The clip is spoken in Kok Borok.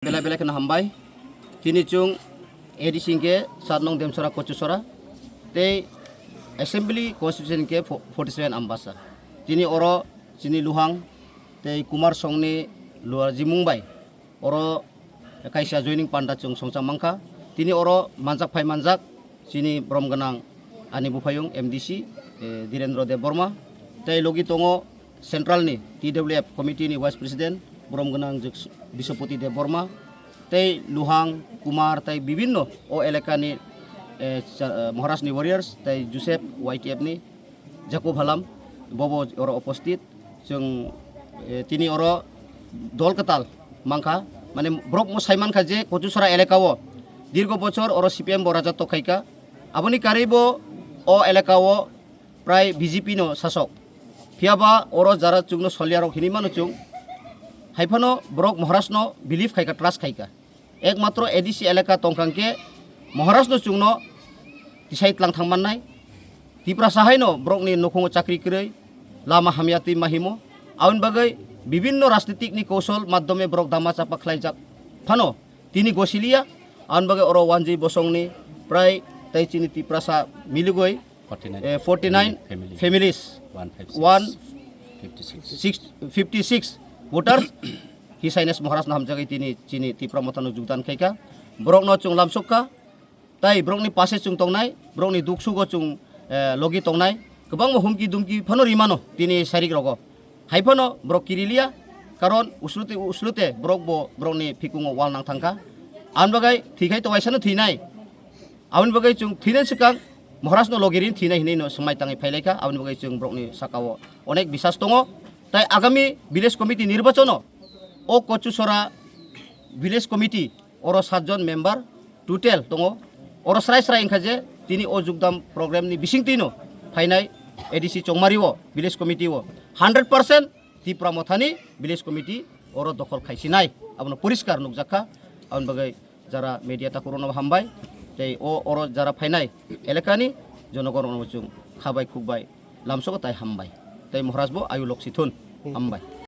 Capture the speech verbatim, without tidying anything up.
Belai belai kheno hambai. Tini chwng A D C hwnkhe sat nong Demsora Kochusora tei Assembly Constituency hwnkhe fo-, forty seven Ambasa. Tini oro chini Luhang tei Kumar Songni luarjimung bai oro kaisa joining panda chwng songcha mankha. Tini oro manjak phai manjak chini borom gwnang ani buphayung M D C, eh, Dhirendra Debbarma, tei logi tongo Central ni T W F committee ni Vice President borom gwnang Jik-, Biswapati Debbarma, tei Luhang, Kumar, tei bibinno o elaka ni, eh, cha-, eh, Maharaj ni warriors, tei Joseph Y T F ni Jacob Halam, bobo oro oposthet. Chwng, eh, tini oro dol kwtal mankha, mane borok mo sai mankha je Kochusora elaka o dirgo bochor oro C P M bo rajato khaika. Aboni karwi bo o elaka o prai B J P no sasok. Phiya ba oro jara chwngno solia rok hinwi mano chwng. Haiphano borok Maharaj no believe khaika, trust khaika. Ekmatro A D C elaka tongkha hwnkhe Maharaj no chwngno tisai tlang thang mannai. Tiprasa haino borokni nukhungo chakri kwrwi, lama hamya twi ma himo. Aboni bagwi bibinno rajnitik ni kosol madhyome borok dama chapa khlaijak phano tini gosiliya. Aboni bagwi oro Wanjwi Bosongni prai tei chini Tiprasa miligwi, forty nine eh, forty nine families. Families. One five six. One fifty six. Six, fifty six voters. His Highness Maharaj no hamjagwi tini chini Tipra Motha no jogdan khaika. Borok no chwng lamsokka. Tai borok ni pase chwng tongnai, borok ni duk sugo chwng, eh, logi tongnai. Kwbangma humki dumki phano rimano tini sarik rogo. Hai phano borok kiriliya, karon uslute uslute borok bo borok ni phikungo wal nang thangkha. Aboni bagwi thwikhai to waisano thwinai. Aboni bagwi chwng thwinani swkang Maharaj no logi rin thwinai hinwi no swmai tangwi phailaikha. Aboni bagwi chwng borok ni saka o onek bisas tongo. Tai agami village committee nirbachano o Kochusora village committee oro satjon member total tongo. Oro srai srai wngkha je tini o jukdam program ni bisingtwi no phainai A D C Chongmari o village committee o hundred percent Tipra Mothani village committee oro dokhol khaisinai, abono poriskar nukjakha. Aboni bagwi jara media takhurokno hambai, tei o oro jara phainai elakani jonogono chwng khabai khukbai lamsogo tai hambai, tei Maharaj bo ayu loksi thun. Hambai.